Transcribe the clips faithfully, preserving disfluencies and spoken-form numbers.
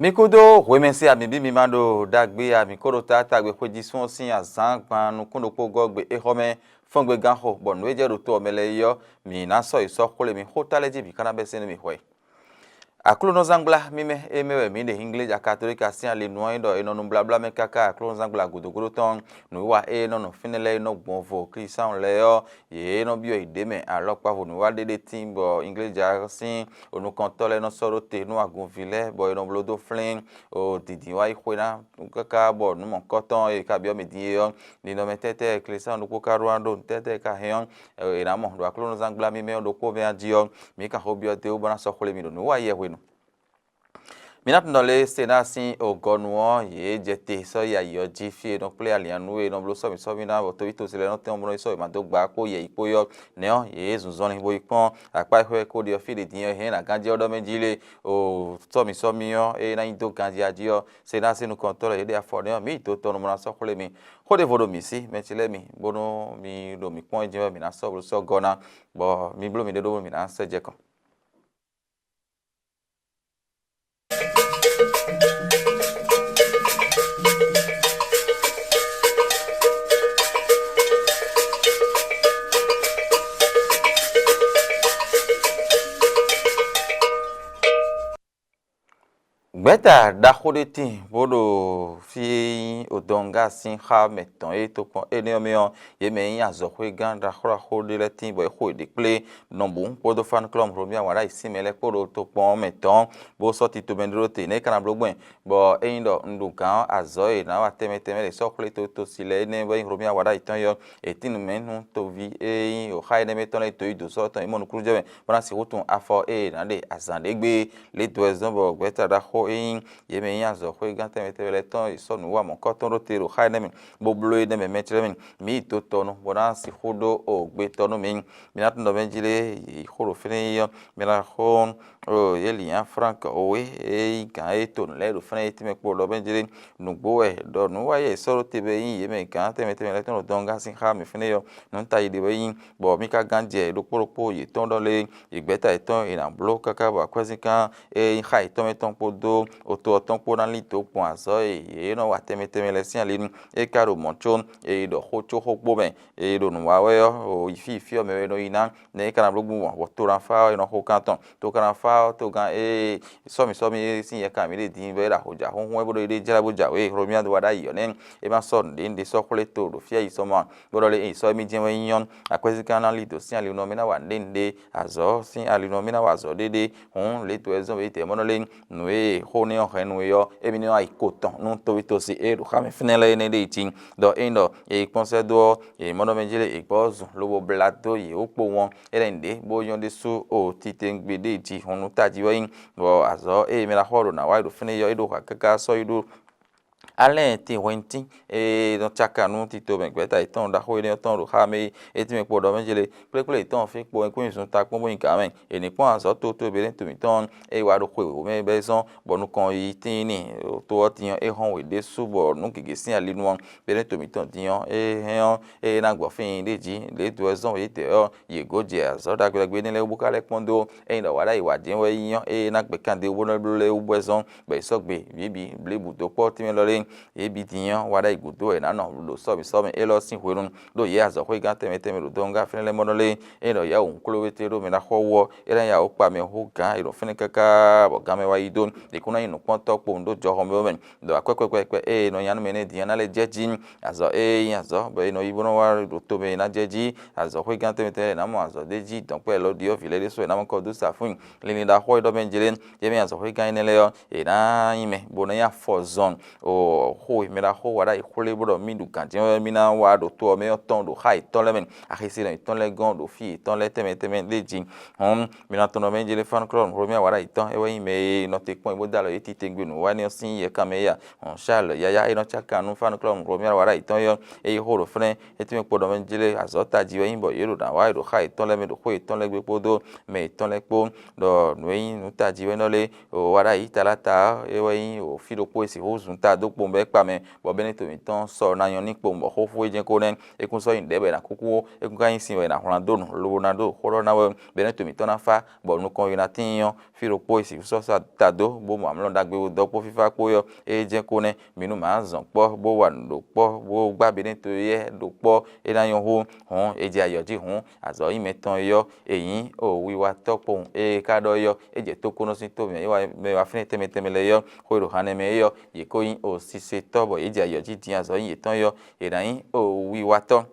Mi kúdó hwemɛsi ami bí mi ma ɖo ɖagbe a, mi ko ɖo taátagbe xwéjísún ɔ́ sín azǎn gban nukún ɖokpó gɔ́ gbe é xɔ mɛ fɔ́ngbegán xo, bɔ nǔ e jɛ ɖo to ɔ́ mɛ lɛ́ɛ é ɔ́, mǐ ná sɔ́ yi sɔ́ xwlé mi. Xó ta lɛ́ɛ jí mǐ ka ná bɛ́ sɛ́n nú mi hwɛ. Aklúnɔzángbla mímɛ́ e mɛ wɛ mǐ ɖe English Akatólik Asyá linu ɔ́ nyí ɖɔ è nɔ nu blabla mɛ káká aklúnɔzángbla gǔdo gúdo tɔn nǔwiwa e nɔ nɔ fínɛ́ lɛ́ɛ e nɔ gbɔn vo Klísáɔn lɛ́ɛ ɔ́, yě nɔ byɔ́ yě ɖě mɛ alɔkpa vo nǔwiwa ɖé ɖé tíin bɔ English sín onukɔntɔ́ lɛ́ɛ nɔ sɔ́ ɖó te nú agunví lɛ́ɛ bɔ è nɔ bló dó flín o dǐndín wá yi xwé ná káká bɔ nǔ mɔ̌kɔtɔn e ka byɔ́ mǐ din é ɔ́, ninɔmɛ tɛ́tɛ́ Klísáɔn ɖokpó ka ɖó ná ɖo nǔ tɛ́tɛ́ e ka hɛn ɔ́, è nǎ mɔ ɖo aklúnɔzángbla mímɛ́ ɔ́ ɖokpó mɛ jí ɔ́, mǐ kan xó byɔ́ dó bó ná sɔ́ xwlé mì ɖo nǔ wa yɛhwenu. Mi ná tunɔ lé Senáa sín ogɔnu ɔ́, yě jɛ te sɔ́ yi ayǐ ɔ́ jí, fí e nɔ kplé alǐan nú e nɔ bló sɔ́mǐsɔ́mí ná, bɔ tóví tosi lɛ́ɛ nɔ tɛ́n bó nɔ yi sɔ́ wěma dó gba kpó yɛ̌yi kpó yɔ́. Nɛ̌ ɔ́, yě zunzɔnlin bó yi kpɔ́n akpá e xwɛ ko ɖe ɔ́ fí ɖě din ɔ́, hɛn ná ganjɛ ɔ́ ɖɔ mɛ jí lé, o sɔ́mǐsɔ́mí ɔ́, e ná nyi dó ganjɛ jí ɔ́, Senáa sín nukɔntɔ́ lɛ́ɛ yě ɖe afɔ nɛ́ ɔ́, mǐ yi dó tɔn nú bó ná sɔ́ xwlé mi. Xó ɖěvo ɖo mǐ sí, mɛ̌ ce lɛ́ɛ mi, bónú mi ɖo mǐ kpɔ́n é jɛ́n wɛ mǐ ná sɔ́ bló sɔ́ gɔ́ ná, bɔ mi bló miɖée ɖó bónú mǐ ná sɛ́ jɛ kɔn. Gbɛ̌ta ɖaxó ɖé tíin bó ɖo fí e nyí Odɔnga sín xá mɛtɔn e tokpɔn énɛ́ ɔ́ mɛ ɔ́, yě mɛ e nyí azɔ̌xwégán ɖaxó ɖaxó ɖé lɛ́ɛ tíin bɔ é xo yě ɖě kplé nɔbǔ kpódó Fankúlɔ́mu Hlomia wǎn ɖ'ayǐ sín mɛ lɛ́ɛ kpó ɖo tokpɔn ɔ́ mɛ tɔn, bó sɔ́ tito mɛ ɖé ɖó te. Nɛ̌ é ka ná bló gbɔn? Bɔ ényí ɖɔ un ɖo gǎn ɔ́, azɔ̌ e è nǎ wa tɛnmɛ tɛnmɛ ɖě sɔ́ xwlé to to si lɛ́ɛ énɛ́ bɔ é nyí Hlomia wǎn ɖ'ayǐ tɔn é ɔ́, è tín nǔ mɛ nú toví e nyí xá énɛ́ mɛ tɔn lɛ́ɛ dǒ yi dǒ sɔ́ tɔn yi mɔ nukúnnú jɛ mɛ, bó ná sixú tunwun afɔ e è nǎ ɖe azǎn ɖé gbé é. Lě dó wɛ zɔ́n bɔ gbɛ̌ta ɖaxó e nyí yě mɛ e nyí azɔ̌xwégán tɛnmɛ tɛnmɛ lɛ́ɛ tɔn yi sɔ́ nǔ wa mɔ̌kɔ́tɔn ɖó te ɖo xá énɛ́ mɛ, bó bló énɛ́ mɛ mɛ clɛ́ mì. Mǐ yi dó tɔnu, bó ná sixú ɖó o gbe tɔn nú mǐ. Mi ná tunwun ɖɔ mɛ jí lé yi xó ɖo fínɛ́ yi ɔ́, mi ná xó yě lǐnnyá Frank Owe e nyí gǎn e to nǔ lɛ́ɛ ɖo fínɛ́ yi tɛnmɛ kpo ɖɔ mɛ jí lé. Nǔgbó wɛ ɖɔ nǔ wa yɛ sɔ́ ɖó te bɔ é nyí yě mɛ gǎn tɛnmɛ tɛnmɛ lɛ́ɛ tɔn ɖo dɔngán sín xá mǐ fínɛ́ ɔ́, nǔ ta yi ɖe wɛ nyí, bɔ mí ka gán jɛ ɖokpó ɖokpó yětɔn ɖɔ lé, yě gbɛ́ta yětɔn è nǎ bló káká bɔ akwɛ́zínkan e nyí xá yětɔn mɛ tɔn kpódó oto ɔ́ tɔn kpó ná lin dǒ gbɔn azɔ̌ e yě nɔ wa tɛnmɛ tɛnmɛ lɛ́ɛ sín ali nu. É ka ɖo mɔ̌ có è yi ɖɔ xó có xó kpó mɛ, è yi ɖo nǔ wa wɛ ɔ́, yi fí yi fí ɔ́ mɛ wɛ è nɔ yi ná, nɛ̌ é ka ná bló gbɔn bɔ to ná fá ɔ́, è nɔ xo kan tɔn. To ka ná fá ɔ́, togán e sɔ́mǐ sɔ́mǐ e sín yɛ kan mǐ ɖe din bɔ é ɖo axɔjà xúnxún wɛ bó ɖo éɖée jlɛ́ bó jǎwe. Hlomia ɖo wa ɖ'ayǐ ɔ́ nɛ́, é ma sɔ́ nǔɖé nǔɖé sɔ́ xwlé to ɖo fí e yi sɔ́ mɔ ǎ, bó ɖɔ lé, sɔ́ émí jɛ́n wɛ nyí nyɔ́nu. Akwɛ́zínkan ná lin dǒ sín ali nú ɔ́, mì ná wa nǔɖé nǔɖé, azɔ̌ sín ali nú ɔ́, mì ná wa azɔ̌ ɖéɖé. Hǔn lě dǒ wɛ zɔ́n bɔ é tɛ mɔ̌ nɔ lé nǔ e xó nɛ́ ɔ́ hɛn nú é ɔ́, émí ní wá yi ko tɔn nú tóví tosi e ɖo xá mɛ fínɛ́ lɛ́ɛ énɛ́ ɖe yi cí. Ɖɔ ényí ɖɔ è yi kpɔ́n sɛ́ dó ɔ́, è mɔ ɖɔ mɛ jí lé è gbɔ zun lobo blá dó yě wú kpo wɔn, é lɛ́ nyí ɖě bó nyɔ́ ɖésú o titewungbe ɖé jí hun nú tají wɛ nyí, bɔ azɔ̌ e mɛ ná xɔ ɖo nǎ wa yi ɖo fínɛ́ ɔ́, é ɖo hǎ káká sɔ́ yi ɖó alɛ́ tɛnhwɛntín e nɔ cáka nú tito mɛ gbɛ̌ta yětɔn ɖaxó énɛ́ ɔ́ tɔn ɖo xá mɛ é tɛ́nmɛ kpo ɖɔ mɛ jí lé, kplékplé yětɔn fí kpo wɛ kún nyi zun ta kpɔ́n bó nyi gǎn mɛ. È nǐ kpɔ́n azɔ̌ toto Beléntu mǐtɔn e wá ɖo xwe wěwé mɛ bɛ́ zɔ́n, bɔ nukɔn yi tíin n'i to ɔ́ din ɔ́, é hɔn wě ɖésú bɔ nǔ gěgé sín ali nu ɔ́, Belétu mǐtɔn din ɔ́, é hɛn ɔ́, ée é ná gbɔ fí nyi ɖé jí, lě dó wɛ zɔ́n yědɛɛ ɔ́, yě gó jɛ azɔ̌ ɖagbe ɖagbe énɛ́ lɛ́ɛ wú bó ka lɛ́ kpɔ́n dó. Ényí ɖɔ wa ɖ'ayǐ wǎ jɛ́n wɛ é nyí ɔ́, ée é ná gbɛ́ kandé wú bó nɔ́ bló lɛ́ wú bɔ é zɔ́n, bɔ è sɔ́ gbe bǐ bǐ blěbǔ dó kpɔ́ tɛ́nmɛ lɔ lé. Yě bǐ din ɔ́, wa ɖ'ayǐ gǔdo wɛ è nǎ nɔ ɖo sɔ́mǐsɔ́mǐ élɔ́ sín hwenu, ɖó yě azɔ̌xwégán tɛnmɛ tɛnmɛ ɖo dɔn gán fínɛ́ lɛ́ɛ mɔ nɔ lé. Ényí ɖɔ yě awo nǔkplɔ́nwété ɖó mɛ ná xɔ wú ɔ́, é ná ya wǒ kpa mɛ hú gǎn e ɖo fínɛ́ káká bɔ gán mɛ wá yi dó. È kún ná nyí nǔkpɔ́ntɔ́ kpowun ɖó jɔhɔn mɛ mɛ, ɖɔ akwɛ́ kpɛkpɛ e nɔ nya nú mɛ nɛ́ din ɔ́ ná lɛ́ jɛ jí. Azɔ̌ e nyí azɔ̌ bɔ è nɔ yi bó nɔ́ wá ɖo to mɛ e ná jɛ jí, azɔ̌xwégán tɛnmɛ tɛnmɛ è nǎ mɔ azɔ̌ ɖé jí dɔ̌nkpɛ́ lɔ ɖi ɔ́ vǐ lɛ́ɛ ɖésú è nǎ mɔ kɔ dó sa fún linlin ɖaxó e ɖɔ mɛ jlé. Yě mɛ azɔ̌xwégán énɛ́ lɛ́ɛ ɔ́, è nǎ nyí mɛ bó ná nyí afɔ zɔn o xó e mɛ ɖaxó wa ɖ'ayǐ xwlé bó ɖɔ mí ɖu gǎn jɛ́n wɛ mí ná wá ɖo to ɔ́ mɛ ɔ́ tɔn ɖo xá yětɔn lɛ́ɛ mɛ, axisínɔ yětɔn lɛ́ɛ gɔ́n ɖo fí yětɔn lɛ́ɛ tɛnmɛ tɛnmɛ ɖé jí. Hɔn mi ná tɔ́n nɔ mɛ jlé Fánkúlɔ́nu Hlomia wa ɖ'ayǐ tɔn é wɛ nyí mɛ e nɔ te kpɔ́n yi bó dó alɔ yě titewungbe nǔwanú ɔ́ sín yɛkan mɛ é a? Hɔn Charles yáyá e nɔ cáka nú Fánkúlɔ́nu Hlomia wa ɖ'ayǐ tɔn é ɔ́, é yi xó ɖo fɛ́nɛ́, é tɛ́nmɛ kpo ɖɔ mɛ jlé azɔ̌ tají wɛ nyí bɔ yě ɖo nǎ wa yi ɖo xá yětɔn lɛ́ɛ mɛ ɖo xó yětɔn lɛ́ɛ gbe kpódó mɛ yětɔn lɛ́ɛ kpó, ɖɔ nǔ e nyí nǔ tají wɛ nɔ lé o wa ɖ'ayǐ taláta ɔ́, é wɛ nyí o fí ɖokpó e sixú zun ta dó kpo bɔ é kpa mɛ, bɔ bɛ́nɛ́ to mǐtɔn sɔ ná nyɔ́ ní kpowun bɔ xóxó e jɛ́n ko nɛ́ é kún sɔ́ nyi ɖɛ̌ bɔ è nǎ kúkú ó, é kún ka nyí sin bɔ è nǎ wlán dó nǔ lobo ná ɖo xó ɖɔ ná wɛ bɛ́nɛ́ to mǐtɔn ná fá, bɔ nukɔn e ná tíin ɔ́, fí ɖokpó e sixú sɔ́ sa ta dó bó mɔ amlɔ ɖagbe dɔ̌ kpó fífá kpó é ɔ́, é jɛ́n ko nɛ́. Mi nú mǎ zɔn kpɔ́ bó wa nǔ ɖo kpɔ́ bó gbá bɛ́nɛ́ to yɛ́ ɖo kpɔ́ é ná nyɔ́ hú, hǔn è jɛ ayǐ ɔ́ jí hǔn, azɔ̌ nyí mɛtɔn é ɔ́, è nyǐ o wiwatɔ́ kpowun e ka ɖɔ é ɔ́, é jɛ tókónɔ sín tó mɛ é wá mɛ wá fínɛ́ tɛnmɛ tɛnmɛ lɛ́ɛ é ɔ́, xó e ɖo hannɛ mɛ é ɔ́, yě ko nyí o sisetɔ́ bɔ yě jɛ ayǐ ɔ́ jí din azɔ̌ nyí yětɔn é ɔ́, yě ná nyí o wiwatɔ́.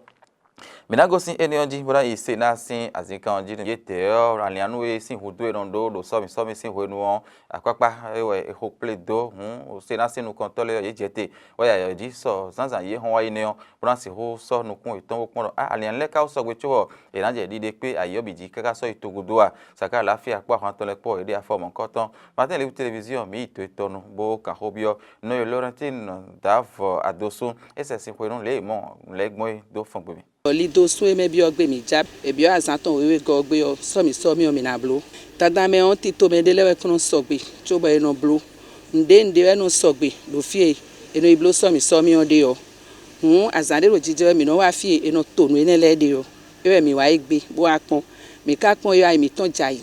Mǐ ná gosín énɛ́ ɔ́ jí bó ná yi se ná sín azinkan ɔ́ jí nú yětɛɛ ɔ́, alianú e sín hudó e nɔ ɖó ɖo sɔ́mi sɔ́mi sín hwenu ɔ́, akpákpá é wɛ è xo kplé dó hǔn se ná sín nukɔntɔ́ lɛ́ɛ ɔ́, yě jɛ te, bɔ yǎyá jí sɔ zǎnzǎn yě hɔn wá yi nɛ́ ɔ́, bó ná sixú sɔ́ nukún yětɔn bó kpɔ́n ɖɔ á alianú lɛ́ɛ ka wú sɔgbe cóbɔ è nǎ jɛ ɖiɖe kpé ayǐ ɔ́ bǐ jí káká sɔ́ yi togun dó a? Saká Lafia kpó ahwan tɔn lɛ́ɛ kpó yě ɖe afɔ mɔ̌hunkɔtɔn. Martin Libre Télévision mǐ yi to e tɔnu bó kan xó byɔ́ nɔ́ e Laurentine Davɔ Adosú é sɛ sin xwe nú lě e mɔ lɛ́ɛ gbɔn é dó fɔn gbe mɛ. Lido sún e mɛ byɔ́ gbé mǐ já, è byɔ́ azǎn tɔn wěwegɔ́ ɔ́ gbé ɔ́, sɔ́ mǐ sɔ́ mì ɔ́, mǐ ná bló. Dandan mɛ ɔ́, tito mɛ ɖé lɛ́ɛ wɛ kún nɔ sɔgbe, cóbɔ è nɔ bló. Nǔɖé nǔɖé wɛ nɔ sɔgbe ɖo fí e è nɔ yi bló sɔ́ mǐ sɔ́ mì ɔ́ ɖe ɔ́. Hǔn azǎn ɖé ɖo jijɛ wɛ mǐ nɔ wá fí e è nɔ to nǔ énɛ́ lɛ́ɛ ɖe ɔ́, é wɛ mǐ wá yi gbé, bó wá kpɔ́n. Mǐ ka kpɔ́n ɔ́, ayi mǐtɔn jɛ ayǐ.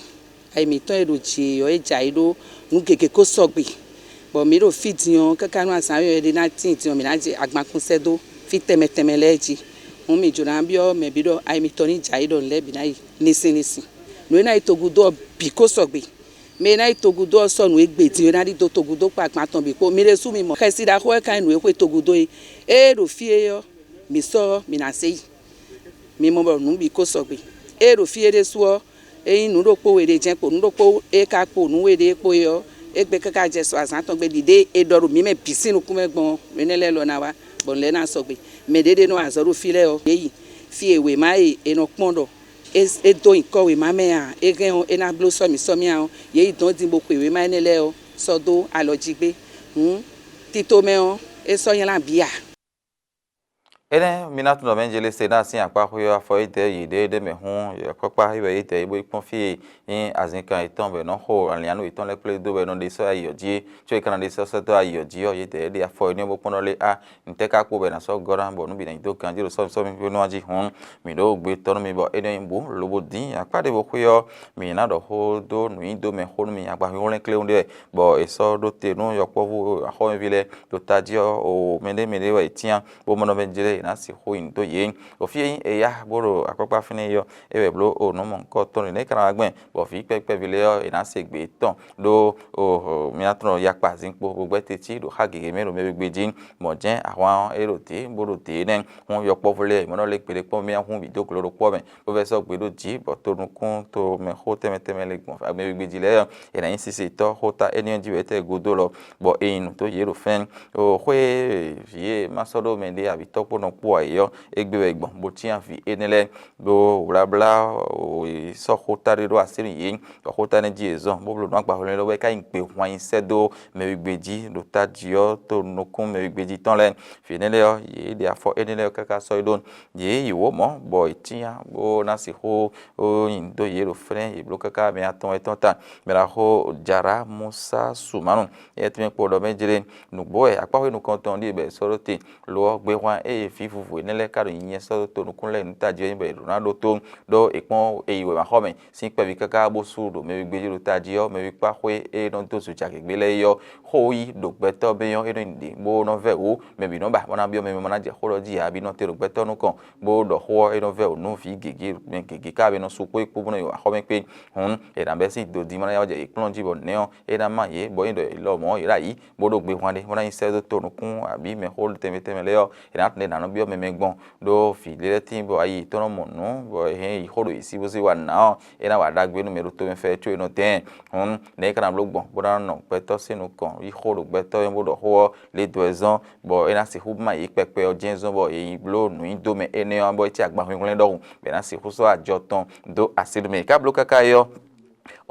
Ayi mǐtɔn e ɖo jǐ é ɔ́, é jɛ ayǐ ɖó nǔ gěgé ko sɔgbe, bɔ mǐ ɖo fí din ɔ́, káká nú azǎn wɛ ɖé ná tíin din ɔ́, mǐ ná jɛ agbankún sɛ́ dó fí tɛnmɛ tɛnmɛ lɛ́ɛ jí. Hǔn mǐ jló ná byɔ́ mɛ bǐ ɖɔ ayi mǐtɔn ní jɛ ayǐ ɖɔ nǔ lɛ́ɛ bǐ ná yi linsin linsin. Nǔ e ná yi togúdo ɔ́ bǐ ko sɔgbe. Mɛ e ná yi togúdo ɔ́ sɔ́ nǔ e gbe din é ná ɖidó togúdo kpó agban tɔn bǐ kpó. Mi ɖésú mi mɔ xɛsi ɖaxó wɛ ka nyí nǔ e xwe togúdo é. Ée ɖo fí é ɔ́, mǐ sɔ́ ɔ́, mǐ ná zé yi. Mi mɔ bɔ nǔ bǐ ko sɔgbe. Ée ɖo fí é ɖésú ɔ́, é nyí nǔ ɖokpó we ɖé jɛ́n kpo, nǔ ɖokpó é ka kpo nǔ we ɖé kpo é ɔ́, é gbe káká jɛ sɔ azǎn tɔn gbe ɖiɖe e è ɖɔ ɖo mǐ mɛ bǐ sín nukún mɛ gbɔn ɔ́, nǔ énɛ́ lɛ́ɛ lɔ ná wá, bɔ nǔ lɛ́ɛ ná sɔgbe. Mɛ ɖě ɖé nɔ wa azɔ̌ ɖo fí lɛ́ɛ ɔ́, yě yi fí e wěma e è nɔ kpɔ́n ɖɔ é é dó nyǐkɔ wěma mɛ a, é hɛn ɔ́, é ná bló sɔ́ mǐ sɔ́ mì a ɔ́, yě yi dɔ̌n din bó xwe wěma énɛ́ lɛ́ɛ ɔ́ sɔ́ dó alɔ jí gbé. Hǔn, tito mɛ ɔ́, é sɔ́ nylá bǐ ǎ. Énɛ́ mi ná tunwun ɖɔ mɛ Jelesena sín akpáxwé ɔ́ afɔ yi dɛ yěɖée ɖé mɛ hǔn, akpákpá yi wɛ yě dɛ yi bó yi kpɔ́n fí e nyí azinkan yětɔn bɔ è nɔ xo alianú yětɔn lɛ́ɛ kplé dó bɔ è nɔ ɖe sɔ́ yi ayǐ ɔ́ jí é, có è ka nɔ ɖe sɔ́ sɛ́ dó ayǐ ɔ́ jí ɔ́, yě dɛ yě ɖe afɔ énɛ́ bó kpɔ́n ɖɔ lé á, ntɛ́ ka kpo bɔ è nǎ sɔ́ gɔ́ ná bɔ nú bǐ ná nyí dó ganjí ɖo sɔ́ sɔ́ mì nú jí hǔn, mǐ ɖó gbe tɔ́ nú mi bɔ énɛ́ nyí bǔ lobo dín akpá ɖěvo xwé ɔ́, mǐ ná ɖɔ xó dó nǔnyiɖomɛxó nú mi, agban hwinhwlɛ́n kléwún ɖé wɛ, bɔ è sɔ́ ɖó te nú yɔkpɔ́vú axɔ́mɛví lɛ́ɛ ɖo tají ɔ́, o mɛɖé mɛɖé wɛ è cyán, bó mɔ nɔ mɛ jlɛ́ è nǎ sixú nyi nǔ dó yě. Ɖo fí e nyí è yá bó ɖo akpákpá fínɛ́ é ɔ́, é wɛ bló o nǔ mɔ̌hunkɔtɔn ɖě nɛ́ ka ná wá gbɛn, bɔ vǐ kpɛví kpɛví lɛ́ɛ ɔ́, è nǎ se gbě tɔn ɖó o mía tɔn yakpa zinkpo bó gbɛ́ teti ɖo xá gěgé mɛ ɖo mɛ gbe jí. Mɔ̌ jɛ́n ahwan ɔ́, é ɖo dě bó ɖo dě nɛ́ hún yɔkpɔ́vú lɛ́ɛ, è mɔ nɔ lé gbeɖé kpɔ́n mì hún bǐ dó glo ɖokpó ɔ́ mɛ, bó vɛ́ sɔ́ gbe ɖó jǐ, bɔ tonukún tomɛxó tɛnmɛ tɛnmɛ lɛ́ɛ gbɔn mɛ gbe jí lɛ́ɛ ɔ́, è nǎ nyí sisetɔ́ xóta énɛ́ ɔ́ jí wɛ é tɛ́ gúdo lɔ, bɔ è nyi nǔ dó yě ɖo fɛ́n. O xwé vǐ e ma sɔ́ ɖó mɛɖé abǐ tɔ́ kpó nɔ kpó ǎ é ɔ́, égbé wɛ gbɔn bó cyán vǐ énɛ́ lɛ́ɛ ɖó wláblá, o è sɔ́ xóta ɖé ɖó así nú yě, bɔ xóta énɛ́ jí è zɔn bó bló nǔ agba hwlɛ́nhwlɛ́n lɛ́ɛ wɛ ká nyí gbehwan nyi sɛ́ dó mɛ wěgbé jí ɖo tají ɔ́, to nukún mɛ wěgbé jí tɔn lɛ́ɛ. Vǐ énɛ́ lɛ́ɛ ɔ́, yě ɖe afɔ énɛ́ lɛ́ɛ ɔ́ káká sɔ́ yi ɖó yě yi wǒ mɔ̌, bɔ è cyán bó ná sixú nyi dó yě ɖo fɛ́nɛ́, yě bló káká mɛ atɔn wɛ tɔn ta. Mɛ ɖaxó Jara Musa Sumanu, éyɛ́ tɛ́nmɛ kpo ɖɔ mɛ jlé nǔgbó wɛ akpáxwé nukɔntɔn ɖíe bɔ è sɔ́ ɖó te. Lo ɔ́, gbehwan ée vǐ vuvu énɛ́ lɛ́ɛ ka ɖo nyinyɛ sɔ́ dó to nukún lɛ́ɛ nǔtají ɔ́ nyí bɔ è ɖǒ ná ɖótó, ɖó è kpɔ́n è yi wěmaxɔmɛ sín kpɛví káká bó sú ɖo mɛwígbéjí ɖo tají ɔ́, mɛwíkpáxwé e nɔ dó zojagěgbe lɛ́ɛ é ɔ́, xó yí ɖo gbɛtɔ́ mɛ ɔ́, é nɔ nyi ɖě bó nɔ vɛ́ wǔ. Mɛ bǐ nɔ ba bó ná byɔ́ mɛ, mɛ ma ná jɛ xó ɖɔ jí ǎ, bǐ nɔ te ɖo gbɛtɔ́ nukɔn, bó ɖɔ xó ɔ́, é nɔ vɛ́ wǔ nú vǐ gěgé, mɛ gěgé ká bǐ nɔ sú kpó é kpó bó nɔ yi axɔ́ mɛ kpé. Hǔn è nǎ bɛ́ sín dodin bó ná yá wá jɛ yě kplɔ́n jí bɔ nɛ̌ ɔ́, é ná má yě, bɔ é ɖɔ yě lɔmɔ̌ yě ɖo ayǐ, bó ɖo gbehwan ɖé, bó ná nyi sɛ́ dó to nukún abǐ mɛxó tɛnmɛ tɛnmɛ lɛ́ɛ ɔ́, è nǎ ɖe nǎ nɔ byɔ́ mɛ mɛ gbɔn, ɖó vǐ ɖé lɛ́ɛ tíin bɔ ayi yětɔn nɔ mɔ nǔ, bɔ è hɛn yi xó ɖo yě sí bó zé wa nǎ ɔ́, é ná wa ɖagbe nú mɛ ɖo tomɛ fɛ có é nɔ dɛn. Hǔn nɛ̌ é ka ná bló gbɔn bó ná nɔ gbɛtɔ́ sín nukɔn yi xó ɖo gbɛtɔ́ nyɔ́ bó ɖɔ xó ɔ́, lě dó ɛ zɔ́n, bɔ é ná sixú má yě kpɛkpɛ ɔ́ jɛ́n zɔ́n bɔ è yi bló nǔnyiɖomɛ énɛ́ ɔ́, bɔ é cí agban hwinhwlɛ́n ɖɔhun, bɔ è nǎ sixú sɔ́ ajɔ tɔn dó así nú mɛ. È ká bló káká é ɔ́,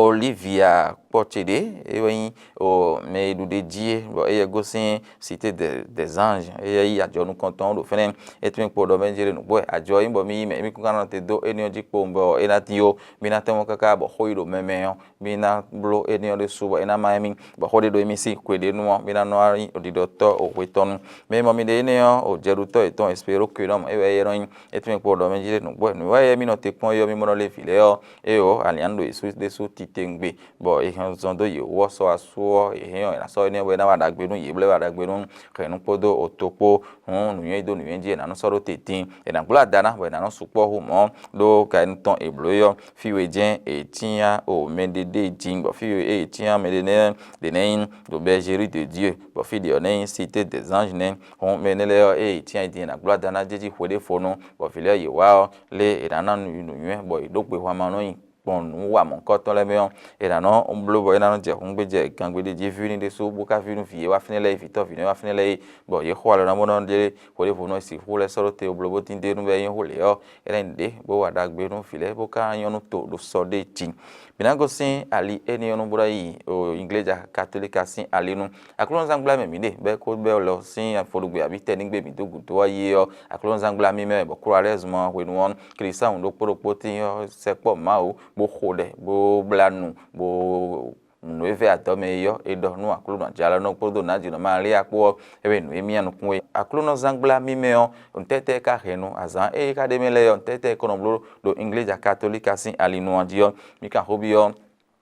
Olivia kpɔ́ ce ɖě, é wɛ nyí o mɛ e ɖu ɖ'é jí é, bɔ éyɛ́ gosín Cité des, des Anges, éyɛ́ yí ajɔ nukɔntɔn ɖo fɛ́nɛ. É tún kpo ɖɔ mɛ jɛ ɖe nǔgbó wɛ, ajɔ nyí bɔ mì yí mɛ, mì kún ka nɔ te dó énɛ́ ɔ́ jí kpowun bɔ é ná dín ó. Mì ná tɛ́nmɔ káká bɔ xó yi ɖo mɛ mɛ ɔ́, mì ná bló énɛ́ ɔ́ ɖésú bɔ é ná má émí, bɔ xó ɖé ɖo émí sín xwe ɖé nu ɔ́, mì ná nɔ wá nyí ɖiɖɔtɔ́ o hwetɔ́nu. Mɛ e mɔ mi ɖe énɛ́ ɔ́, o jɛɖutɔ́ yětɔn Espero Quinɔm, é wɛ é nɔ nyí. É tún kpo ɖɔ mɛ jí ɖe nǔgbó wɛ, nǔ wɛ e mì nɔ te kpɔ́n é ɔ́, mì mɔ nɔ lé vǐ lɛ́ɛ ɔ́, éyǒ, alǐan ɖo yě sú ɖésú titewungbe, bɔ è hɛn zɔn dó yě wú ɔ́, sɔ́ asú ɔ́, è hɛn ɔ́, è nǎ sɔ́ énɛ́ bɔ é ná wa ɖagbe nú yě, bɔ é wa ɖagbe nú hɛ̌nnu kpódó oto kpó. Hǔn nǔnywɛ́ e dó nǔnywɛ́ jí è nǎ nɔ sɔ́ ɖó tɛ́ntin, è nǎ gbló ada ná, bɔ è nǎ nɔ sukpɔ́ hú mɔ̌, ɖó ka e tɔn è blǒ é ɔ́, fí we jɛ́n è cyán o mɛɖé ɖé jí, bɔ fí we e è cyán mɛɖé nɛ́ ɖě nɛ́ nyí ɖo Bergerie de Dieu, bɔ fí ɖě ɔ́ nɛ́ nyí Cité des Anges nɛ́. Hǔn mɛ énɛ́ lɛ́ɛ ɔ́, ée è cyán yi din è nǎ gbló ada ná jɛ jí hwe ɖěvo nú, bɔ vǐ lɛ́ɛ yě wá ɔ́, lě è nǎ ná nǔ nǔnywɛ́, bɔ è ɖǒ gbe hwan ma nɔ nyi gbɔn nǔ wa mɔ̌hunkɔtɔn lɛ́ɛ mɛ ɔ́, è nǎ nɔ bló bɔ é ná nɔ jɛ hǔngbe jɛ gangbe ɖé jí víwíní ɖésú, bó ka ví nú vǐ e wá fínɛ́ lɛ́ɛ é, vǐtɔ́ vǐnɔ e wá fínɛ́ lɛ́ɛ é, bɔ yě xo alɔ ná bó nɔ ɖe hwe ɖěvo nú é sixú lɛ́ sɔ́ ɖó te ó bló bó dín dó nú bɔ é nyí xó lě ɔ́, é ná nyi ɖě bó wa ɖagbe nú vǐ lɛ́ɛ bó ka nyɔ́ nú to ɖo sɔ ɖé jí. Mǐ ná gosín ali énɛ́ ɔ́ nu bó ná yi Igleja Katolíka sín ali nu. Aklúnɔzángbla mɛ mǐ ɖe, bɔ é ko bɛ́ lɔ sín afɔɖugbe abǐ tɛnígbe mǐ dó gǔdo ɔ́ yi ɔ́, aklúnɔzángbla mímɛ́ wɛ, bɔ Kúlɔalɛ́zmu ɔ́ hwenu ɔ́, Klísáhun ɖokpó ɖokpó tín ɔ́ sɛkpɔ́ Mawu, bó xo ɖɛ, bó blá nu, bó nǔ e vɛ́ adɔ̌ mɛ é ɔ́, è ɖɔ nú Aklúnɔ Ajalɔ̌nɔ kpódó nǎjínɔ Malia kpó ɔ́, é wɛ nǔ e myá nukún é. Aklúnɔzángbla mímɛ́ ɔ́, nǔtɛ́tɛ́ ka hɛn nu azǎn e ka ɖ'é mɛ lɛ́ɛ ɔ́, nǔtɛ́tɛ́ è ko nɔ bló ɖo Igleja Katolíka sín ali nu ɔ́ jí ɔ́? Mǐ kan xo byɔ́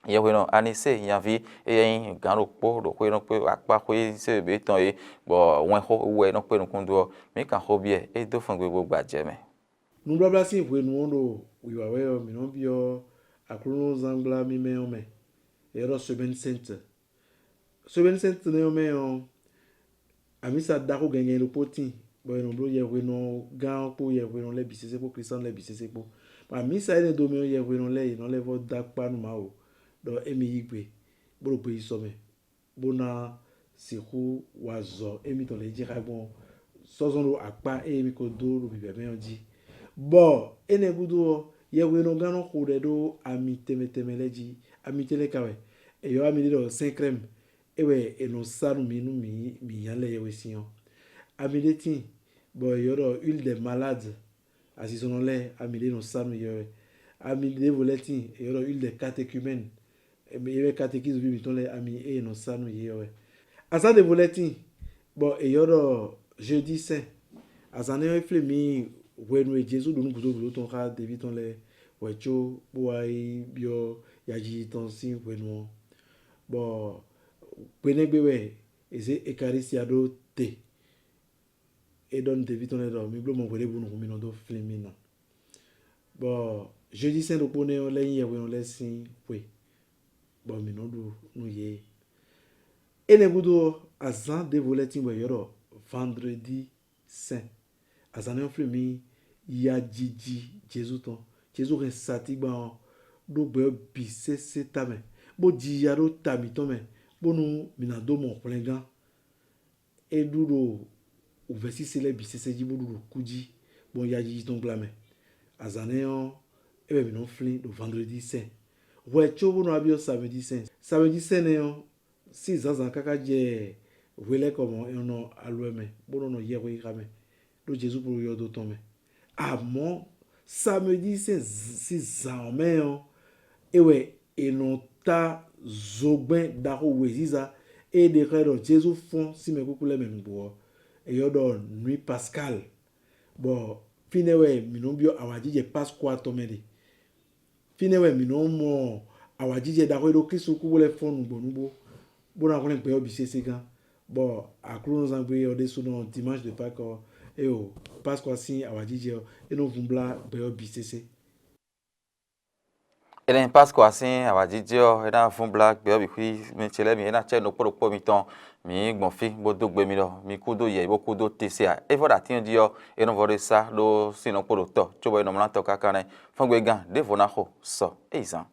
yɛhwenɔ Anisée nyaví, éyɛ́ nyí gǎn ɖokpó ɖo xwé nɔ́ kpé akpá xwé sɛ́bɛ̌ tɔn é, bɔ wɛnxó wú wɛ é nɔ́ kpé nukún dó ɔ́, mǐ kan xo byɔ́ ɛ, é dó fɛngbé bó gba jɛ mɛ. Nubláblá sín hwenu ɔ́ ɖo wǐwá wɛ ɔ́, mǐ nɔ́ byɔ́ aklúnɔzángbla mímɛ́ ɔ́ mɛ, è ylɔ́ ɖɔ Semaine Sainte. Semaine Sainte nɛ́ ɔ́ mɛ ɔ́, amǐsa ɖaxó gɛngɛn ɖokpó tíin, bɔ è nɔ bló yɛhwenɔ gán ɔ́ kpó yɛhwenɔ lɛ́ɛ bǐ sésé kpó Klísánu lɛ́ɛ bǐ sésé kpó. Bɔ amǐsa énɛ́ domɛ ɔ́, yɛhwenɔ lɛ́ɛ yě nɔ lɛ́ vɔ́ dó akpá nú Mawu, ɖɔ émí yí gbe, bó ɖo gbeyísɔ mɛ, bó ná sixú wa azɔ̌ émítɔn lě e jí xá gbɔn ɔ́, sɔ́ zɔn ɖó akpá e émí ko dó ɖo bǐbɛ́mɛ ɔ́ jí. Bɔ énɛ́ gúdo ɔ́, yɛhwenɔgán nɔ xo ɖɛ ɖó ami tɛnmɛ tɛnmɛ lɛ́ɛ jí. Ami tɛ́ lɛ́ɛ ka wɛ? È ylɔ́ ami ɖé ɖɔ sɛ́nkrɛ́mu, é wɛ è nɔ sá nú mǐ nú mǐ mǐ nya lɛ yɛhwesin ɔ́. Ami ɖé tíin, bɔ è ylɔ́ ɖɔ huile des malades, azinzɔnnɔ lɛ́ɛ, ami ɖé nɔ sá nú yɛ wɛ. Ami ɖěvo lɛ́ɛ tíin, è ylɔ́ ɖɔ huile des catéchumènes, é wɛ katekízɔví mǐtɔn lɛ́ɛ ami e è nɔ sá nú yě ɔ́ wɛ. Azǎn ɖěvo lɛ́ɛ tíin, bɔ è ylɔ́ ɖɔ jeudi saint. Azǎn énɛ́ ɔ́ é flé mǐ hwenu e Jezu ɖo nǔ gǔdo gǔdo tɔn xá deví tɔn lɛ́ɛ wɛ có bó wá yi byɔ́ yajiji tɔn sín hwenu ɔ́. Bɔ gbe nɛ́ gbe wɛ è zě Ekaristia ɖó te. É ɖɔ nú deví tɔn lɛ́ɛ ɖɔ: "Mi bló mɔ hweɖěbǔ nukún mì nɔ dó flín mì nɔ." Bɔ jeudi saint ɖokpó nɛ́ ɔ́ lɛ́ nyí yɛhwenɔ lɛ́ɛ sín xwe, bɔ mǐ nɔ ɖu nú yě. Énɛ́ gúdo ɔ́, azǎn ɖěvo lɛ́ɛ tíin bɔ è ylɔ́ ɖɔ vendredi saint. Azǎn nɛ́ ɔ́ flín mǐ yajiji Jezu tɔn. Jezu hɛn satígban ɔ́ ɖó gbɛ ɔ́ bǐ sésé tamɛ, bó ji ya ɖó ta mǐtɔn mɛ, bónú mǐ ná dó mɔ hwlɛngán. É ɖu ɖo wǔvɛ́ sísé lɛ́ɛ bǐ sésé jí bó ɖu ɖo kú jí, gbɔn yajiji tɔn gbla mɛ. Azǎn nɛ́ ɔ́, é wɛ mǐ nɔ flín ɖo vandredi sɛn. Hwɛ có bó nɔ wá byɔ́ samedi sɛn. Samedi sɛn nɛ́ ɔ́, sín zǎnzǎn káká jɛ hwelɛ́kɔ mɔ̌, è nɔ nɔ aluwɛ mɛ, bó nɔ nɔ yɛhweyixa mɛ, ɖó Jezu kpo ɖo yɔdo tɔn mɛ. Amɔ̌, samedi sɛn sín zǎn ɔ́ mɛ ɔ́, é wɛ è nɔ tá zogbɛ́n ɖaxó wěziza e è ɖe xlɛ́ ɖɔ Jezu fɔ́n sín mɛkúkú lɛ́ɛ mɛ nǔgbó ɔ́, è ylɔ́ ɖɔ Nuit Pascale, bɔ fínɛ́ wɛ mǐ nɔ byɔ́ awǎjijɛ Pascua tɔn mɛ ɖe. Fínɛ́ wɛ mǐ nɔ mɔ awǎjijɛ ɖaxó e ɖó Klísu kú bó lɛ́ fɔ́n nǔgbó nǔgbó, bó ná hwlɛ́n gbɛ ɔ́ bǐ sésé gán, bɔ Aklúnɔzángbé ɔ́ ɖésúnɔ, Dimanche de Pâques ɔ́, éeǒ, Pascua sín awǎjijɛ ɔ́, é nɔ vun blá gbɛ ɔ́ bǐ sésé. Énɛ́ Pascua sín awǎjijɛ ɔ́, é ná vun blá gbɛ ɔ́ bǐ xwí mɛ ce lɛ́ɛ mi, é ná cɛ nukpó ɖokpó mitɔn, mǐ gbɔn fí bó dó gbe mi ɖɔ mi kú dó yɛ bó kú dó te se ǎ. É vɔ ɖo atín ɔ́ jí ɔ́, é nɔ vɔ ɖé sá ɖó sín nukpó ɖo tɔ, cóbɔ é nɔ mlá tɔ káká nɛ́. Fɔ́ngbegán ɖěvo ná xo sɔ é yi zán.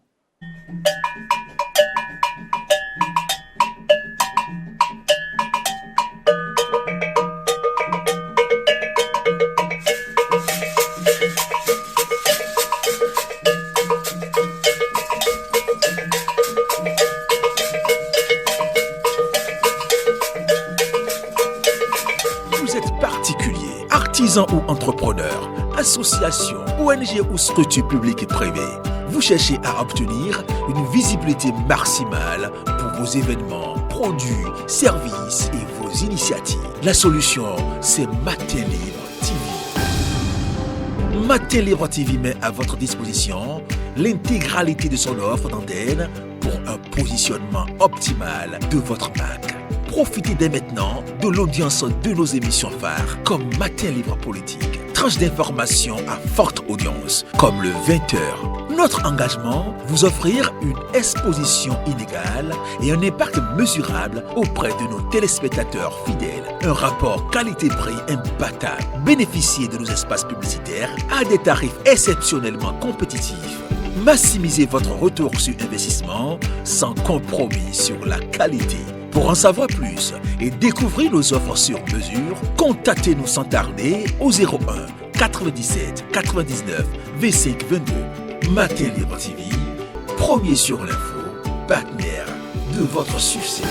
Artisan ou entrepreneur, association, O N G ou structure publique et privée, vous cherchez à obtenir une visibilité maximale pour vos événements, produits, services et vos initiatives. La solution, c'est Matin Libre T V. Matin Libre T V met à votre disposition l'intégralité de son offre d'antenne pour un positionnement optimal de votre marque. Profitez dès maintenant de l'audience de nos émissions phares comme Matin Libre Politique, tranche d'information à forte audience comme le vingt heures. Notre engagement, vous offrir une exposition inégale et un impact mesurable auprès de nos téléspectateurs fidèles. Un rapport qualité-prix imbattable. Bénéficiez de nos espaces publicitaires à des tarifs exceptionnellement compétitifs. Maximisez votre retour sur investissement sans compromis sur la qualité. Pour en savoir plus et découvrir nos offres sur mesure, contactez-nous sans tarder au zéro un quatre-vingt-dix-sept quatre-vingt-dix-neuf vingt-cinq vingt-deux. Matin Libre T V, premier sur l'info, partenaire de votre succès.